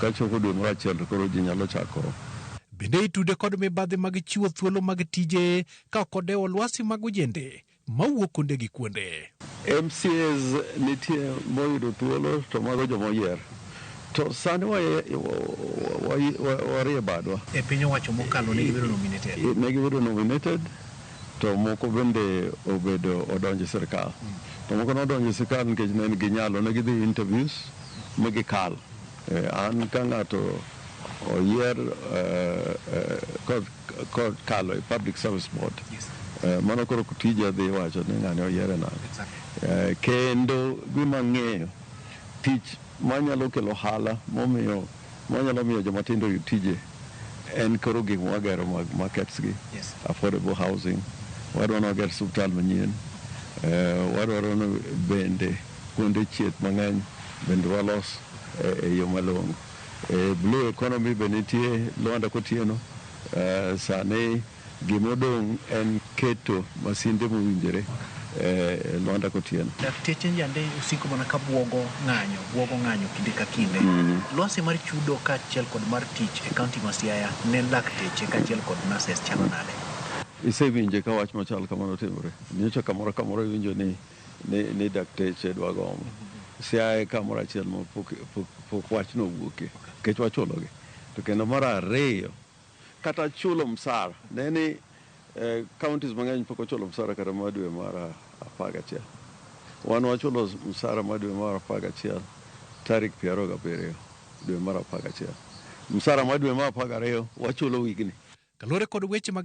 Kachopo dwe mar achiel to koro ji nyalo chako. Bende itude kod mibadhi mag chiwo thuolo mag tije ka ok odewo lwasi mag ojende mawuok kuonde gi kuonde. MCAs nitie moyudo thuolo to mago joma oyier. To sani warie badwa. E piny owacho mokalo ne gibedo nominated. Ne gibedo nominated to moko bende obedo odonjo e sirkal. To moko nodonjo e sirkal nikech ne gin gi nyalo, ne gidhi interviews ma gikalo. An ka ng'ato oyier kalo e Public Service Board, mano koro tija dhi wacho ni ng'ani oyiere nade. Kendo gima ng'eyo tich manyalo kelo ohala momiyo manyalo miyo joma tindo oyud tije en koro gik mwagero mag markets gi, affordable housing. Wadwaro ni wager osiptal manyien. Wadwaro ni bende kuonde thieth mang'eny bende walos e yo malong'o. Blue economy be nitie Lwanda Kotieno. Sani gimodong' en keto masinde mowinjore Lwanda Kotieno. Dakteche yande osiko mana ka buogo ng'anyo, buogo ng'anyo kinde ka kinde. Lwasi mar chudo kaachiel kod mar tich e kaunti ma Siaya ne lakteche kaachiel kod nurses chalo nade? Isewinje ka wach machal kamano timore. Nyocha kamoro kamoro iwinjo ni dakteche dwa gomo. Siaya kamoro achiel ma pok wachno owuokie nikech wachulogi. To kendo mar ariyo, kata chulo msara, ne ni counties mang'eny pok ochulo msara kata mar dwe mar 11. Wan wachulo msara mar dwe mar 11 tarik 27 dwe mar 11. Msara mar dwe mar 12 wachulo wigni. Kaluwore kod weche mag